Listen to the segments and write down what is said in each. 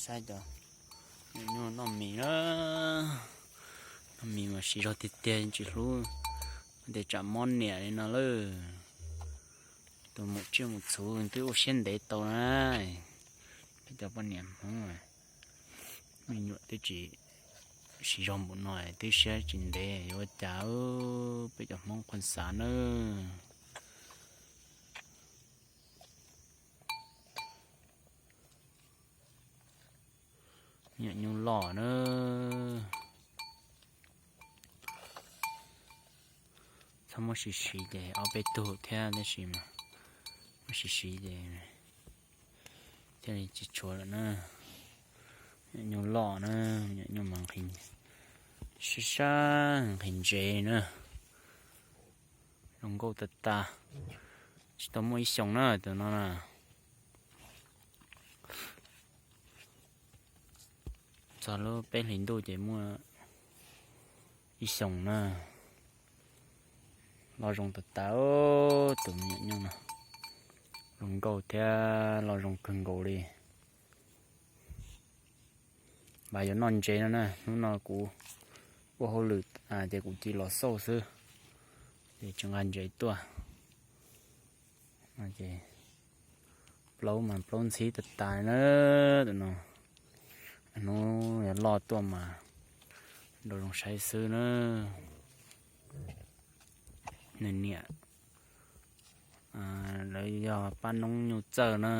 Tag cov nyuam nyuj noj mis na, noj mis mas siv zog tiag tiag tsis hlub tej tsam mob niam li no lawm. Tus mus tsiaj mus txhuv twb ua siab ntev tau na. Peb cov poj niam Hmoob me nyuam twb tsis siv zog npaum no, twb siab tsis ntev yuav ua cas, peb cov Hmoob qhuas xav nawb. Nyuam nyuj loj na. Txhob muab siv siv ces ob peb tug thiab tab sis mas muab siv siv ces thiaj li tsis tshuav lawm na. Nyuam nyuj loj na, nyuam nyuj mas nqhis, sab sab nqhis ntsev na. Zoo nkauj tas tas, tsis tau muaj ib xyoos na tus no na. Txog lub peb hlis ntuj ces muaj ib xyoos na. Loj zoo tas tas, tus me nyuam nyuj no zoo nkauj thiab loj zoo kawg nkaus li. Mas yuav noj ntsev no na, hnub no kuv ua hauj lwm ces kuv cia los xauj xwb, ces tsis nqa ntsev tuaj. Ces plaub mas plaub ntxhib tas tas na, tus no. Hnub yog loj tuaj mas nrau zoo saib xwb na. Nws niam lawv yog pab noob nyuj txawj na.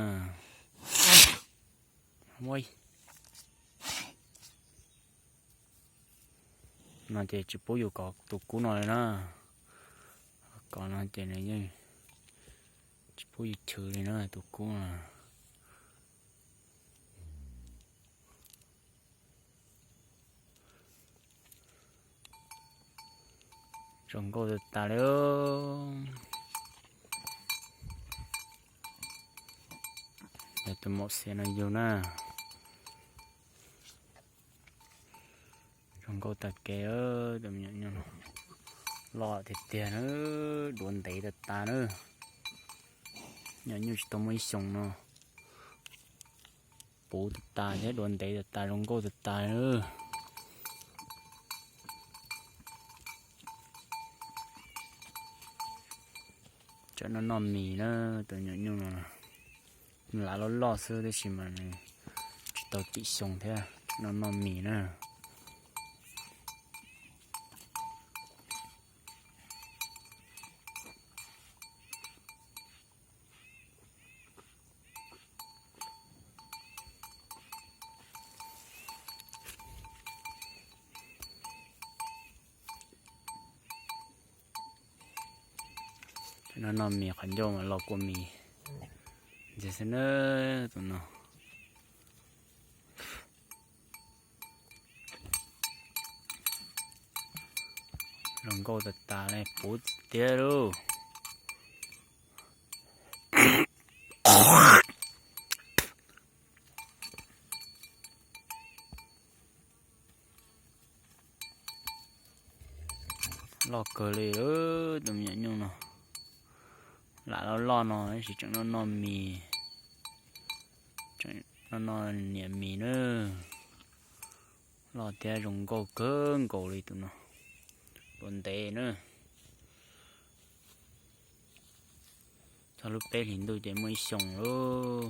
No ces tsis pub yus kov tus kub no li na. Kov no ces nws yeej tsis pub yus chwv li na tus kub no. Zoo nkauj tas tas li. Yog tus maum xiav no yug na. Zoo nkauj tag kev, tus me nyuam nyuj loj tiag tiag na, duav ntev tas tas na. Nyuam nyuj tsis tau muaj ib xyoos no, puv tas tas thiab duav ntev tas tas zoo nkauj tas tas na. Tsam no noj mis na, tus nyuam nyuj no, nws lam loj loj xwb tab sis mas nws tsis tau tim xyoo thiab, no noj mis na. No noj mis qhov ncauj mas los kua mis ntxiag xwb na, tus no. Zoo nkauj tas tas li, puv tiag lauj. Loj kawg li, tus me nyuam nyuj no. Lam loj loj no tab sis tseem noj noj mis, tseem noj noj niam mis na. Loj thiab zoo nkauj kawg nkaus li tus no, duav ntev na. Txog lub peb hlis ntuj ces muaj ib xyoos lauj.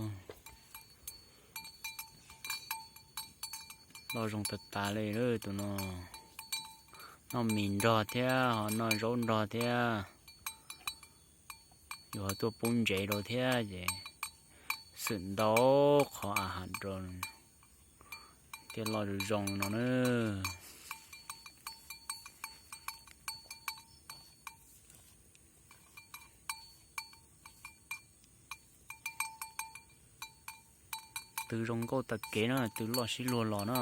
Loj zoo tas tas li tus no. Noj mis nrog thiab ho noj zaub nrog thiab. Yus ho tuaj pub ntsev rau thiab ces xwm ntau qhov a has rau thiaj loj zoo zoo no na. Tw zoo nkauj tag kev na, tw loj sib luag los na.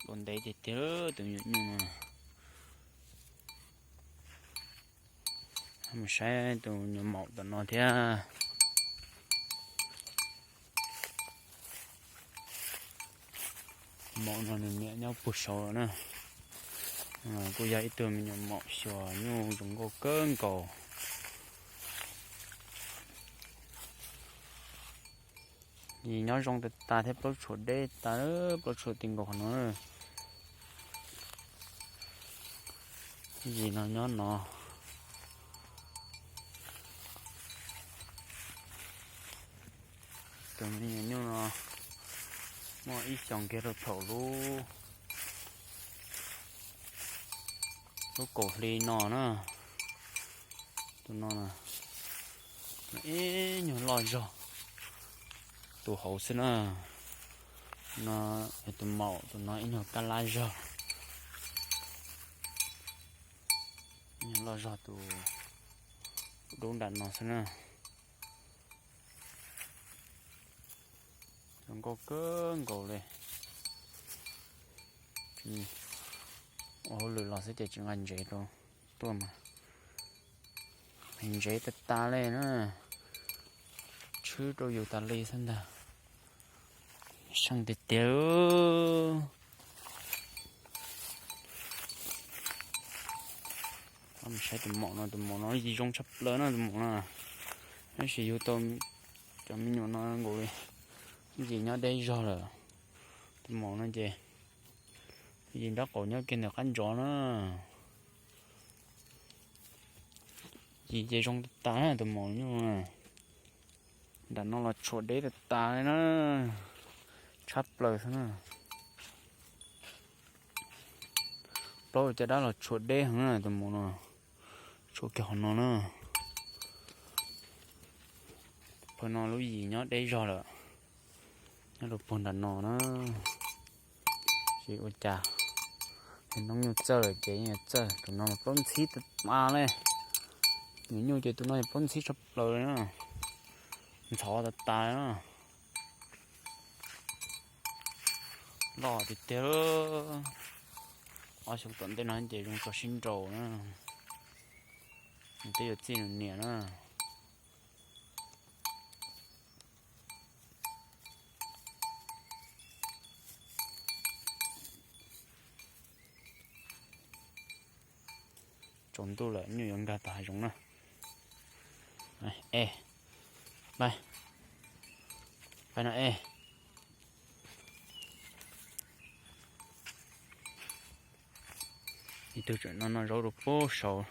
Duav ntev tiag tiag tus me nyuam nyuj no. Mus saib tus nyuam maum tom no thiab. Maum no nws niam nyob puag saud lawm na. Kuj yog ib tug me nyuam maum xyuas nyuj zoo nkauj kawg nkaus. Yim nyob zoo tas tas thiab, plaub tshuam deb tas, plaub tshuam ti nkaus qhov no. Yim no nyob no. Tus me nyuam nyuj no muaj ib xyoos kiag rau thaum lub, lub kaum hli no na. Tus no, no ib nyuag loj zog tus hauv xwb na. No yog tus maum, tus no ib nyuag kab lab zog. Ib nyuag loj zog tus dub nram no xwb na. Zoo nkauj kawg nkaus li. Ua hauj lwm los xwb ces tsis nqa ntsev rau tuaj mas, ntsev tas tas li na. Tshwb rau yus tas li xwb ntag. Seej tiag tiag. Mus saib tus maum no, tus maum no yim zoo tshaj plaws na tus maum no. Tab sis yug tau cov me nyuam no nkaus li, yim nyob deb zog lawm. Tus maum no ces yim nraub qaum nyob kiag ntawm qab ntsov na. Yim ces zoo tas tas na tus maum nyuj. Nram no los tshuam deb tas tas li na, tshab plaws xwb na. Plaub caj dab los tshuam deb heev na tus maum no, tshuam kiag qhov no na. Phaw no lub yim nyob deb zog lawm, nyob rau puag nram no na. Tsis ua cas, noob nyuj txawj ces yeej txawj. Tus no mas plaub ntxhib tas tas li. Nyuam nyuj ces tus no plaub ntxhib tshaj plaws li na, ntxhov tas tas li na. Loj tiag tiag. Ob xyoo tom ntej no ces zoo tso sib nraus na, nws twb yuav txij nws niam na. Tsaus ntuj lawm, nyuj yuav nkag tom hav zoov na. E, pab, pab no e. Ib tug tseem noj noj zaub rau puag saud.